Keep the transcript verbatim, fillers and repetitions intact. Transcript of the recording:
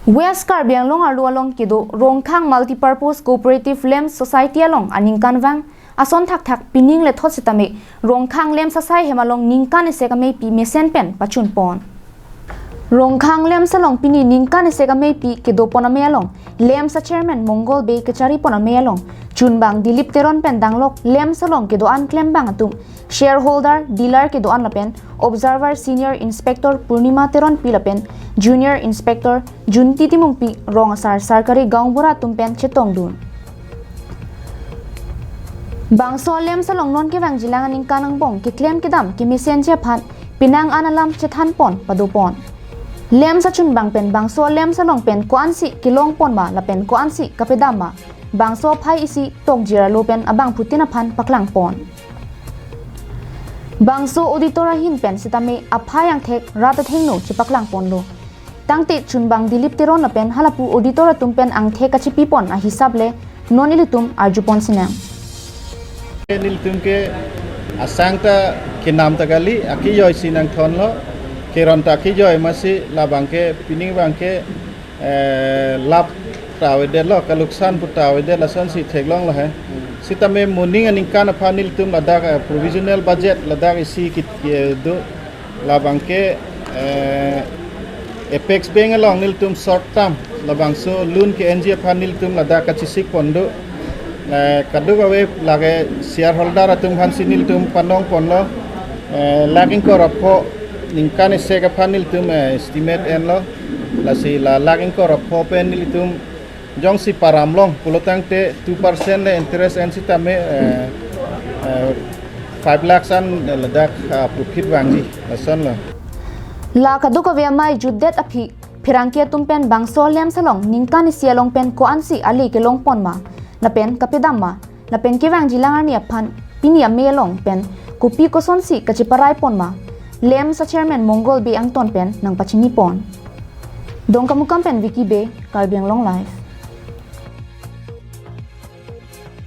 West Karbi Anglong arlo along kedo Rongkhang Multipurpose Cooperative LAMPS Society along aningkanvang ason thakthak pining lethot sitame Rongkhang LAMPS asai hem along ningkan isi ameipi mesen pen pachunpon. Rongkhang LAMPS along pini ningkan isi ameipi kedopon amei along LAMPS a chairman Mongol Bey kacharipon amei along chunbang Dilip Teron pen danglok LAMPS along kedo-an klembang atum shareholder, dealer kedo-an lapen observer senior inspector Purnima Teronpi lapen junior inspector Junti Timungpi rong asar sarkari gaonbura atum pen chetongdun. Bangso LAMPS along non kevangjilang aningkan angbong keklem kedam kemesenji aphan penang an alam chethanpon padopon. LAMPS achunbang pen bangso LAMPS along pen ko-ansi kelongpon ma lapen ko-ansi kapedam ma, bangso aphai isi tokjir alo pen abangphutin aphan paklangpon. Bangso auditor ahin pen sitame aphai angthek rat athengno chepaklangponlo. Tangte chunbang Dilip Teron lapen halapu auditor atum pen angthek kachipipon ahisap le non ilitum arjupon sinang. Nelitum ke asang ta kenam ta kali, akijoi si nangthonlo, keron ta akijoi masi labang ke, pining bang ke, eh, lap ta avedetlo, kaluksan pu ta avedet lasonsi theklonglo he. Sitame moning aningkan aphan nelitum ladak, eh, provisional budget ladak isi kit, eh, do labang ke, eh, Apex Bank along nelitum short term labangso loan ke-enji aphan nelitum ladak kachisikpon do. Eh, kadokave lake shareholder atum aphansi nelitum panongponlo. Eh, lakh ingkoi ra pho ningkan isi aphan nelitum, eh, estimate enlo. Lasi la lakh ingkoi ra pho pen nelitum jongsi paramlong pulotangte two percent le interest en sitame, eh, eh, five lakhs an ladak, ah, profit vangji lasonlo. La kadokave amei jutdet aphi pherangke atum pen bangso LAMPS along ningkan isi along pen ko-ansi ale kelongpon ma lapen kapedam ma lapen kevangjilang arni aphan pini amei along pen kopi kosonsi kacheparaipon ma, LAMPS a chairman Mongol Bey angton pen nangpachinipon. Dongkamukam pen Vicky Bey, Karbi Anglong Live.